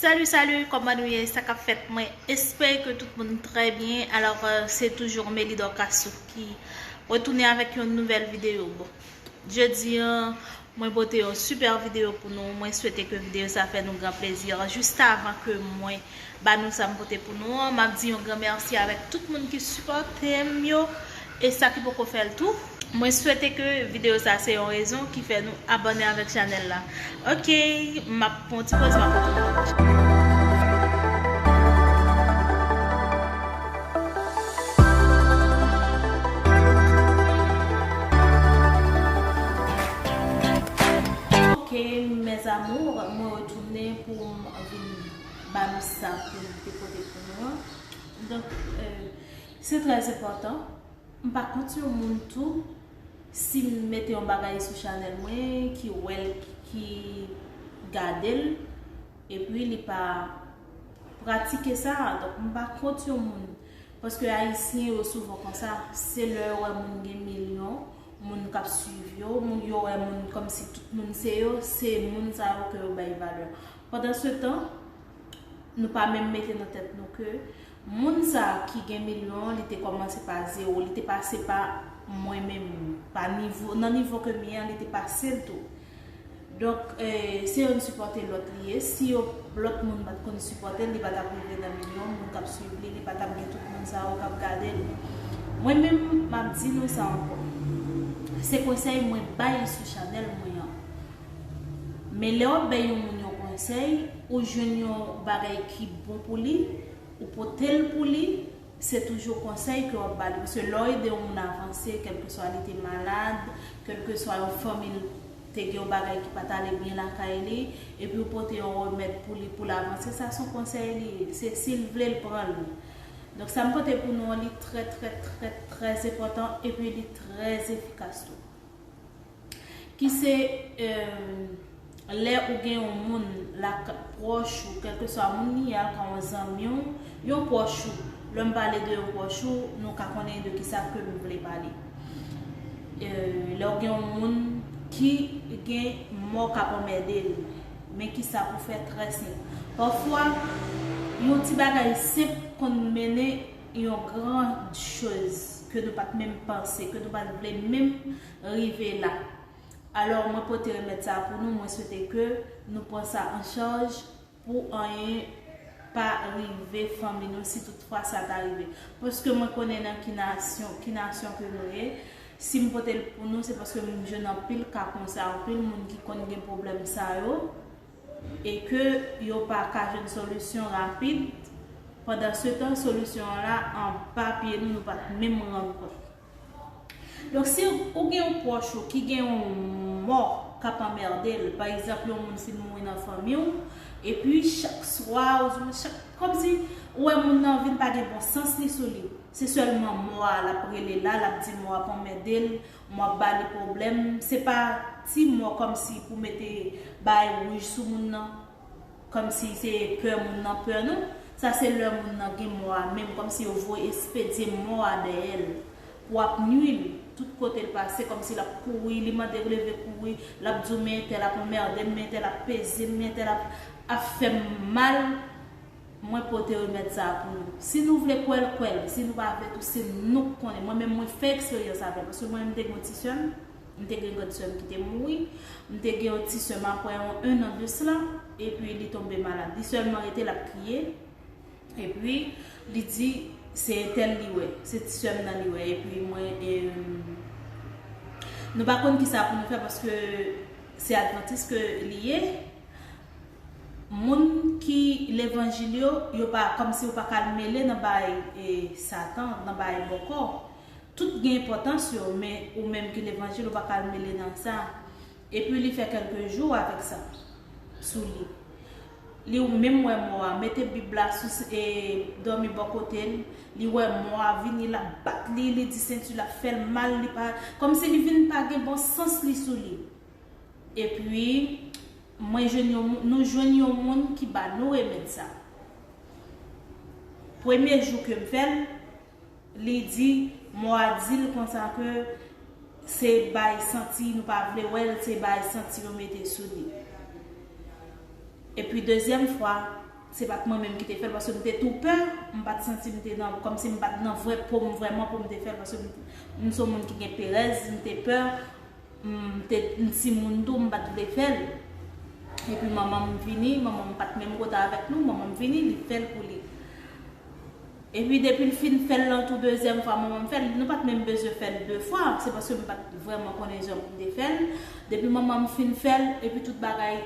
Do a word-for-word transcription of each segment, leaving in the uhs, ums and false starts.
Salut, salut, kòman nou ye? Sa k ap fèt? Mwen espere ke tout moun trè byen. Alò, euh, se toujou Meli Dorcasou ki retounen avèk yon nouvèl videyo. Bon, jodi an, mwen pote yon super videyo pou nou. Mwen swete ke videyo sa fè nou gran plezi. Jis avan ke mwen ba nou sa m pote pou nou an, m ap di yon gran mèsi avèk tout moun ki sipòte m yo e sa ki poko fè l tou. Mwen swete ke videyo sa se yon rezon ki fè nou abòne avèk chanèl la. Ok, m ap pran yon ti poz, m ap retounen. Ok, mes amours, mwen retounen pou m vin ba nou sa pou m te pote pou nou an. Donk, euh, se trè enpòtan. M pa kont yon moun tou, si m mete yon bagay sou chanèl mwen, ki wè l, ki gade l, epi li pa pratike sa. Donk, m pa kont yon moun. Paske Ayisyen yo souvan konsa, se lè yo wè moun gen milyon, moun k ap swiv yo, moun yo wè moun kòmsi tout moun se yo, se moun sa yo ke yo bay valè. Pandan se tan, nou pa menm mete nan tèt nou ke moun sa ki gen milyon, li te kòmanse pa zewo, li te pase pa mwen menm, pa nivo, nan nivo ke m ye an, li te pase l tou. Donk, eh, se youn sipòte lòt li ye. Si yo, lòt moun pa t konn sipòte l, li pa t ap rive nan milyon moun k ap swiv li, li pa t ap gen tout moun sa yo k ap gade l. Mwen menm, m ap di nou sa ankò. Se konsèy mwen bay sou chanèl mwen an. Men lè w ap bay yon moun yon konsèy, ou jwenn yon bagay ki bon pou li, ou pote l pou li, se toujou konsèy ke w ap ba li. Paske lè w ede yon moun avanse, kèlkeswa li te malad, kèlkeswa yon fanmi l te gen yon bagay ki pa t ale byen lakay li, epi w pote yon remèd pou li, pou l avanse, sa se yon konsèy li ye. Se si l vle l pran l. Donk sa m pote pou nou an, li trè, trè, trè, trè enpòtan, epi li trè efikas tou. Ki se, euh, lè ou gen yon moun la, pwòch ou, kèlkeswa moun li ye, al ka yon zanmi w, yon pwòch ou. Lè m pale de yon pwòch ou, nou ka konnen de kisa ke m vle pale. Euh, lè w gen yon moun ki gen mò k ap anmède l, men kisa pou fè trè senp. Pafwa, yon ti bagay senp konn mennen yon gran choz ke nou pa t menm panse, ke nou pa t vle menm rive la. Alò, mwen pote remèd sa pou nou, mwen swete ke nou pran sa an chaj pou anyen pa rive fanmi nou, si toutfwa sa ta rive. Paske mwen konnen nan ki nasyon, ki nasyon ke nou ye. Si m pote l pou nou, se paske m jwenn anpil ka konsa, anpil moun ki konn gen pwoblèm sa yo, e ke yo pa ka jwenn solisyon rapid. Pandan se tan, solisyon an la anba pye nou, nou pa t menm rann kont. Donk, si ou gen yon pwòch ou ki gen yon mò k ap anmède l, pa egzanp, yon moun fin mouri nan fanmi w, epi chak swa, oubyen chak, kòmsi ou wè moun nan vin pa gen bon sans li sou li, se sèlman mò a l ap rele la, l ap di mò a ap anmède l, mò a ap ba li pwoblèm, se pa ti mò kòmsi pou mete bagay wouj sou moun nan. Kòmsi se pè moun nan pè nou. Sa se lè moun nan gen mò a menm, kòmsi yo voye espedye mò a dèyè l pou ap nwi l. Tout kote l pase, kòmsi l ap kouri, li mande leve kouri, l ap di w men entèl ap anmède m, men entèl ap peze m, men entèl ap, ap fè m mal. Mwen pote remèd sa a pou nou. Si nou vle kwè l, kwè l. Si nou pa vle tou, se nou k konnen. Mwen menm, mwen fè eksperyans avè l. Paske mwen menm, m te gen yon ti sè m. M te gen grann sè m ki te mouri. M te gen yon ti sè m apre yon, en an de sila, epi li tonbe malad. Li sèlman rete, l ap kriye. Epi, li di, se entèl li wè. Se ti sè m nan li wè. Epi mwen, em, nou pa konn kisa pou nou fè paske se advantis ke li ye. Moun ki levanjil yo, yo pa, kòmsi yo pa ka mele nan bagay, e, Satan, nan bagay bòkò. Tout gen enpòtans yo, men ou menm ki levanjil, ou pa ka al mele nan sa. Epi li fè kèlke jou avèk sa sou li. Li menm wè mò a, mete bib la sou, e, dòmi bò kote l, li wè mò a vini, l ap bat li, li di senti l ap fè l mal, li pa, kòmsi li vin pa gen bon sans li sou li. Epi, mwen jwenn yon moun, nou jwenn yon moun ki ba nou remèd sa. Premye jou ke m fè l, li di, mò a di l konsa ke se bay santi, nou pa vle wè l, se bay santi yo mete sou li. Epi dezyèm fwa, Se pa t mwen menm ki te fè l, paske m te tou pè. M pa t santi m te nan, kòmsi m pa t nan vrè po m vrèman pou m te fè l, paske m, m se yon moun ki gen perèz, m te pè, m te, m timoun tou, m pa t vle fè l. Epi manman m vini, manman m pa t menm kote avèk nou, manman m vini, li fè l pou li. Epi depi l fin fè l lan tou dezyèm fwa, manman m fè l, nou pa t menm bezwen fè l de fwa, se paske m pa t vrèman konnen jan pou m te fè l. Depi manman m fin fè l, epi tout bagay,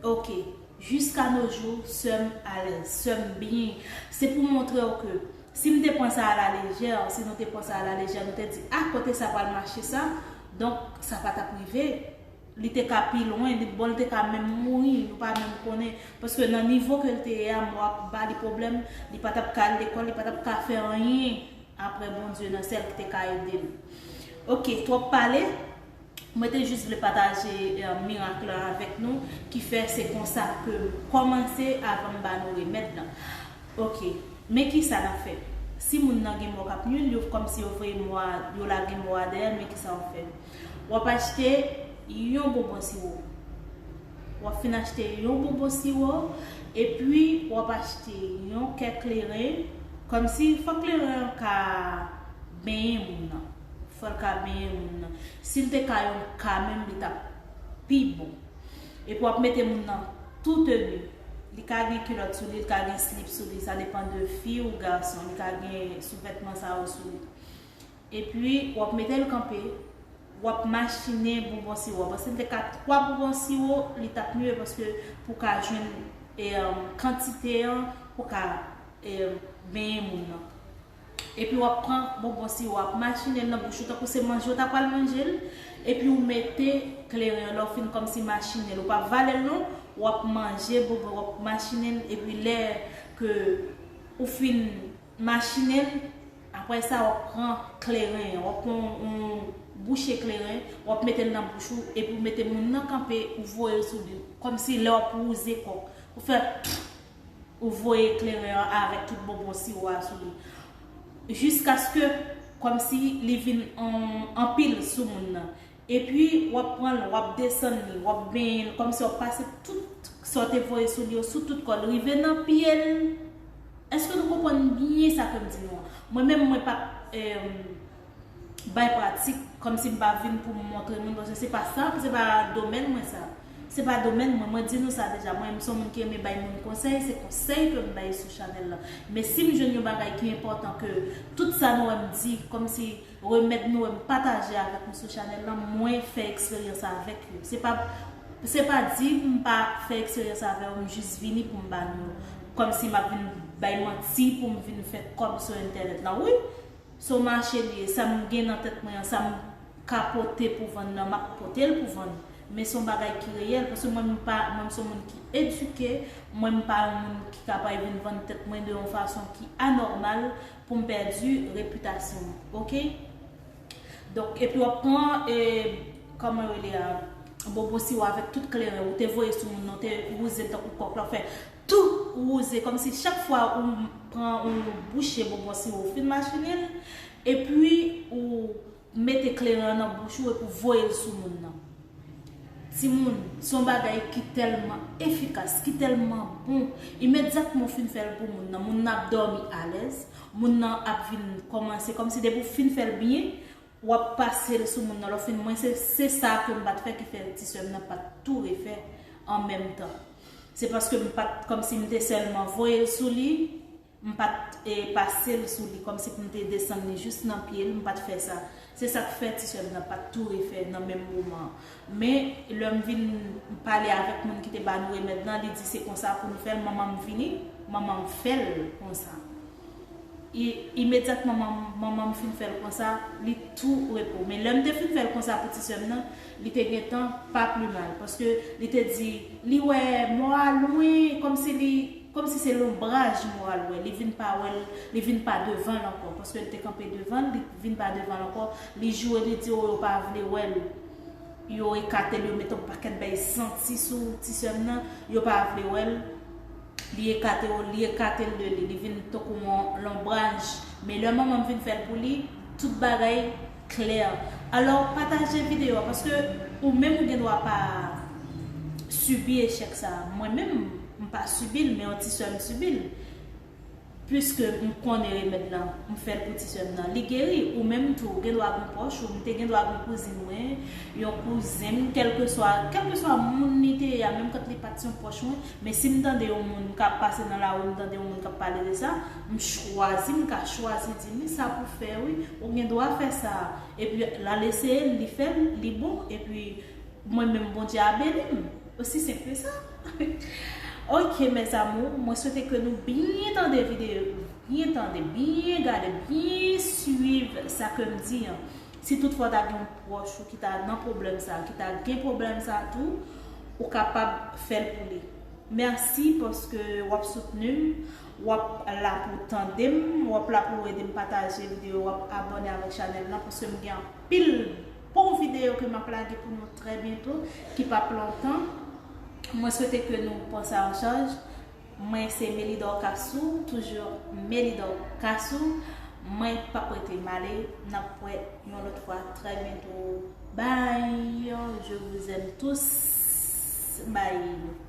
oke. Jiska no jou, sè m alèz, sè m byen. Se pou montre w ke si m te pran sa a la lejè, si nou te pran sa a la lejè, nou te di, ah, kote sa pral mache sa, donk sa pa t ap rive. Li te ka pi lwen, li, bon, li te ka menm mouri, nou pa menm konnen. Paske nan nivo ke l te ye a, mò ap ba li pwoblèm, li pa t ap ka al lekòl, li pa t ap ka fè anyen apre Bondye nan syèl ki te ka ede l. Oke, twòp pale. Mwen te jis vle pataje eh, mirak lan avèk nou, ki fè se konsa ke m kòmanse avan m ba nou remèd lan. Oke, men kisa n ap fè? Si moun nan gen mò k ap nwi l, yo kòmsi yo voye mò a, yo lage mò a dèyè l, men kisa w ap fè? W ap achte yon bonbon siwo. W ap fin achte yon bonbon siwo, epi w ap achte yon kè kleren, kòmsi fò kleren an ka benyen moun nan. Fò l ka benyen moun nan. Si l te ka yon ka menm, li t ap pi bon. Epi w ap mete moun nan tou teni. Li ka gen kilòt sou li, li ka gen slip sou li, sa depann de fi ou gason, li ka gen souvètman sa yo sou li. Epi w ap mete l kanpe, w ap machinen bonbon siwo. Paske si l te ka twa bonbon siwo, li t ap mye paske pou ka jwenn e, kantite an, pou ka e, benyen moun nan. Epi w ap pran bonbon siwo, w ap machinen l nan bouch ou tankou se manje w ta pral manje l. Epi w mete kleren an, lè w fin kòmsi machinen l, ou p ap vale l non, w ap manje bonbon, w ap machinen l, epi lè ke ou fin machinen l, apre sa w ap pran kleren an, w ap pran yon, yon bouche kleren, w ap mete l nan bouch ou, epi w mete moun nan kanpe, ou voye l sou li, kòmsi lè w ap wouze kòk, ou fè ou voye kleren an avèk tout bonbon siwo a sou li. Jiskaske, kòmsi li vin an, anpil sou moun nan. Epi, w ap pran l, w ap desann li, w ap benyen l, kòmsi w ap pase tout sa w te voye sou li yo, sou tout kò l, rive nan pye l. Èske nou konprann byen sa ke m di nou an? Mwen menm, mwen p ap, eh, bay pratik, kòmsi m pa vin pou m montre moun, paske se pa sa, se pa domèn mwen sa. Se pa domèn mwen, mwen di nou sa deja. Mwen, m se yon moun ki renmen bay moun konsèy, se konsèy ke m bay sou chanèl la. Men si m jwenn yon bagay ki enpòtan ke tout sa nou wè m di, kòmsi remèd nou wè m pataje avèk nou sou chanèl la, mwen fè eksperyans avèk yo. Se pa, se pa di m pa fè eksperyans avè yo, m jis vini pou m ba nou yo. Kòmsi m ap vin bay manti pou m vin fè kòb sou entènèt la. Wi, se yon mache li ye, sa m gen nan tèt mwen an, sa m ka pote pou vann nan, m ap pote l pou vann. Men se yon bagay ki reyèl, paske mwen, m pa, mwen, m se yon moun ki edike, mwen, m pa yon moun ki ka pral vin vann tèt mwen de yon fason ki anòmal pou m pèdi repitasyon m, oke? Donk, epi w ap pran, e, kòman yo rele a, bonbon siwo avèk tout kleren, ou te voye sou moun nan, ou te wouze l tankou kòk la, ou fè tou wouze, kòmsi chak fwa ou pran yon bouche bonbon siwo, ou fin machinen l, epi ou mete kleren an nan bouch ou epi w voye l sou moun nan. Timoun, se yon bagay ki tèlman efikas, ki tèlman bon. Imedyatman w fin fè l pou moun nan, moun nan ap dòmi alèz, moun nan ap vin kòmanse, kòmsi depi w fin fè l byen, w ap pase l sou moun nan. Lè w fin, mwen, se, se sa ke m pa t fè ki fè ti sè m nan pa t tou refè an menm tan. Se paske m pa t, kòmsi m te sèlman voye l sou li, m pa t, e, pase l sou li, kòmsi pou m te desann li jis nan pye l, m pa t fè sa. Se sa k fè ti sè m nan pa t tou refè nan menm moman an. Men, lè m vin pale avèk moun ki te ba nou remèd lan, li di se konsa pou nou fè l, manman m vini, manman m fè l konsa. I, imedyatman manman, manman m fin fè l konsa, li tou repo. Men lè m te fin fè l konsa pou ti sè m nan, li te gentan pa pi mal, paske li te di, li wè mò a lwen, kòmsi li, kòmsi se lonbraj mò a l wè, li vin pa wè l, li vin pa devan l ankò, paske l te kanpe devan l, li vin pa devan l ankò, li joure, li di, o, yo pa vle wè l. Yo ekate l, yo mete yon pakèt bay santi sou ti sè m nan, yo pa vle wè l. Li ekate yo, li ekate l de li, li vin tankou yon lonbraj. Men lè manman m vin fè l pou li, tout bagay klè. Alò, pataje videyo a, paske ou menm ou gen dwa pa sibi echèk sa. Mwen menm, M pa sibi l, men yon ti sè m sibi l. Piske m konnen remèd lan, m fè l pou ti sè m nan, li geri. Ou menm tou, ou gen dwa gen pwòch ou, m te gen dwa gen kouzin mwen, yon kouzen m, kèlkeswa, kèlkeswa moun li te ye a, menm kan li pa t yon pwòch mwen, men si m tande yon moun k ap pase nan lari, m tande yon moun k ap pale de sa, m chwazi, m ka chwazi di, men sa pou fè wi, ou gen dwa fè sa. Epi l al eseye l, li fè l, li bon, epi mwen menm Bondye a beni m. Aussi simple que ça. Ok mes amours, mwen swete ke nou byen tande videyo, byen tande, byen gade, byen swiv sa ke m di an. Si toutfwa w ta gen yon pwòch ou ki ta nan pwoblèm sa, ki ta gen pwoblèm sa tou, ou kapab fè l pou li. Mèsi paske w ap soutni m, w ap la pou tande m, w ap la pou ede m pataje videyo, w ap abòne avèk chanèl lan paske m gen anpil bon videyo ke m ap lage pou nou trè byento, ki p ap lontan. Mwen swete ke nou pran sa an chaj. Mwen se Melidor Cassou, toujou Melidor Cassou. Mwen p ap rete m ale, n ap wè yon lòt fwa trè byento. Bye, je vous aime tous. Bye.